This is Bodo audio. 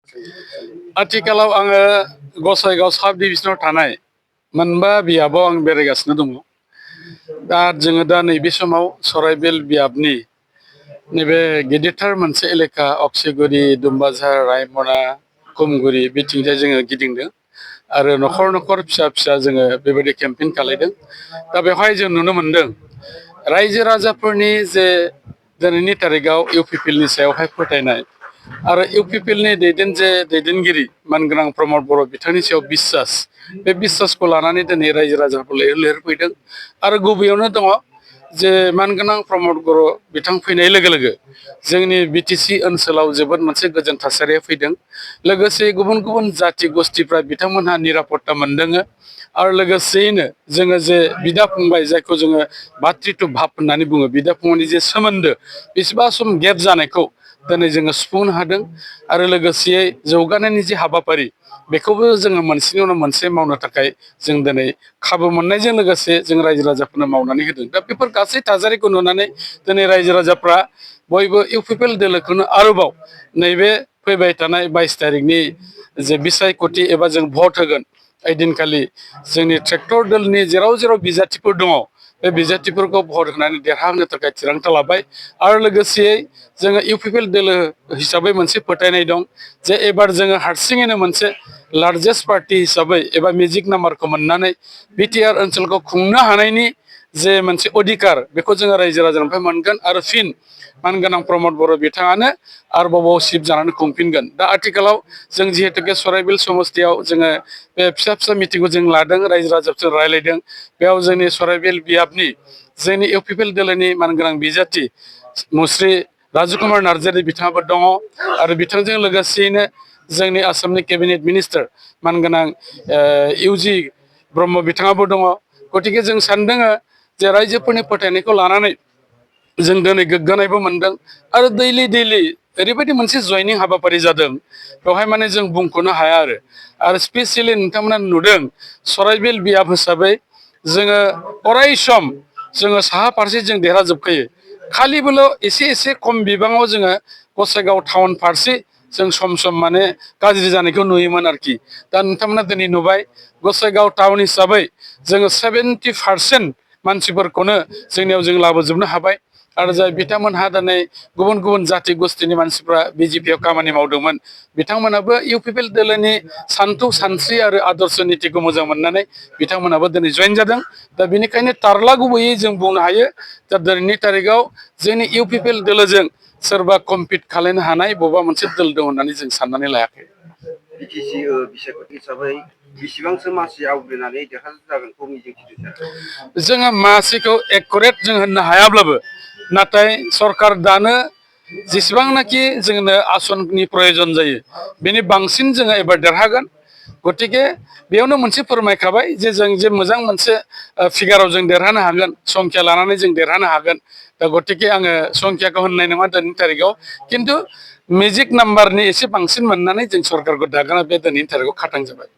आथिखालाव आङो गसाइगाव साब डिभिजनाव थानाय मोनबा बियाबाव आं बेरायगासिनो दङ। जोङो दा नैबे समाव सराइबिल बियाबनि नैबे गिदिरथार मोनसे एलेका अक्सिगुरि, दुम्बाझार, रायमना, खुमगुरि बिथिंजाय जोङो गिदिंदों आरो न'खर न'खर फिसा फिसा जोङो बेबायदि केम्पेइन खालायदों। दा बेवहाय जों नुनो मोनदों रायजो राजाफोरनि जे दिनैनि तारिखाव इउपिपिएलनि सायावहाय फोथायनाय आरो इउपिपिएलनि दैदेनगिरि मानगोनां प्रमद बर' बिथांनि सायाव बिसास, बे बिसासखौ लानानै दिनै रायजो राजाफोर लैहोर लैहोर फैदों आरो गुबैयावनो दङ जे मानगोनां प्रमद बर' बिथां फैनाय लोगो लोगो जोंनि बिटिसि ओनसोलाव जोबोद मोनसे गोजोन थासारिया फैदों। लोगोसे गुबुन गुबुन जाथि गोष्ठिफ्रा बिथांमोनहा निरापत्ता मोनदों आरो लोगोसेयैनो जोङो जे बिदा फंबाय जायखौ जोङो भातृत्व भाब होननानै बुङो, बिदा फंबायनि जे सोमोन्दो बेसेबा सम गेप जानायखौ दिनै जोङो सुफुंनो हादों आरो लोगोसेयै जौगानायनि जे हाबाफारि बेखौबो जोङो मोनसेनि उनाव मोनसे मावनो थाखाय जों दिनै खाबु मोननायजों लोगोसे जों रायजो राजाफोरनो मावनानै होदों। दा बेफोर गासै थासारिखौ नुनानै दिनै रायजो राजाफ्रा बयबो इउपिपिएल दोलोखौनो आरोबाव नैबे फैबाय थानाय 22 तारिखनि जे बिसायख'थि एबा जों भट होगोन ओइदिनखालि जोंनि ट्रेक्टर दलनि जेराव जेराव बिजाथिफोर दङ बे बिजाथिफोरखौ भट होनानै देरहाहोनो थाखाय थिरांथा लाबाय आरो लोगोसेयै जोङो इउपिपिएल दोलो हिसाबै मोनसे फोथायनाय दं जे एबार जोङो हारसिङैनो मोनसे लार्जेस्ट पार्टि हिसाबै एबा मेजिक नाम्बारखौ मोननानै बिटिआर ओनसोलखौ खुंनो हानायनि जे मोनसे अधिकार बेखौ जोङो रायजो राजानिफ्राय मोनगोन आरो फिन मानगोनां प्रमद बर' बिथाङानो आरोबाव चिफ जानानै खुंफिनगोन। दा आथिखालाव जों जिहेतुके सराइबिल समस्तियाव जोङो बे फिसा फिसा मिटिंखौ जों लादों, रायजो राजाफोरजों रायलायदों। बेयाव जोंनि सराइबिल बियाबनि जोंनि इउपिपिएल दोलोनि मानगोनां बिजाथि मुस्रि राजु कुमार नार्जारि बिथाङाबो दङ आरो बिथांजों लोगोसेयैनो जोंनि आसामनि केबिनेट मिनिस्टार मानगोनां इउजि ब्रह्म बिथाङाबो दङ। गतिके जों सानदों जे रायजोफोरनि फोथायनायखौ लानानै जों दिनै गोग्गानायबो मोनदों आरो दैलि ओरैबायदि मोनसे जयनिं हाबाफारि जादों बेवहाय माने जों बुंख'नो हाया आरो स्पेसियेलि नोंथांमोना नुदों सराइबिल बियाब हिसाबै जोङो अराय सम जोङो साहा फारसे जों देरहाजोबखायो, खालिबोल' एसे एसे खम बिबाङाव जोङो गसाइगाव टाउन फारसे जों सम माने गाज्रि जानायखौ नुयोमोन आरोखि। दा नोंथांमोना दिनै नुबाय गसाइगाव टाउन हिसाबै जोङो 70% मानसिफोरखौनो जोंनियाव जों लाबोजोबनो हाबाय आरो जाय बिथांमोनहा दिनै गुबुन गुबुन जाथि गोष्ठिनि मानसिफ्रा बिजेपिआव खामानि मावदोंमोन बिथांमोनाबो इउपिपिएल दोलोनि सानथौ सानस्रि आरो आदर्श नितिखौ मोजां मोननानै बिथांमोनाबो दिनै जयेन जादों। दा बेनिखायनो तारला गुबैयै जों बुंनो हायो दा दिनैनि तारिखाव जोंनि इउपिपिएल दोलोजों सोरबा कम्पिट खालामनो हानाय बबेबा मोनसे दोल दं होननानै जों साननानै लायाखै। बिटिसि बिसायख'थि हिसाबै बेसेबांसो मासि आवग्रिनानै देरहासार जागोनखौ मिजिंथिदों सार? जोङो मासिखौ एकुरेट जों होननो हायाब्लाबो नाथाय सरकार दानो जेसेबांनाखि जोंनो आसननि प्रयजन जायो बेनि बांसिन जोङो एबार देरहागोन। गतिके बेयावनो मोनसे फोरमायखाबाय जे जों जे मोजां मोनसे फिगाराव जों देरहानो हागोन, संख्या लानानै जों देरहानो हागोन। दा गतिके आङो संख्याखौ होननाय नङा दिनैनि तारिखाव, खिन्थु मेजिक नाम्बारनि एसे बांसिन मोननानै जों सरकारखौ दागोना बे दिनैनि तारिखाव खातांजोबबाय।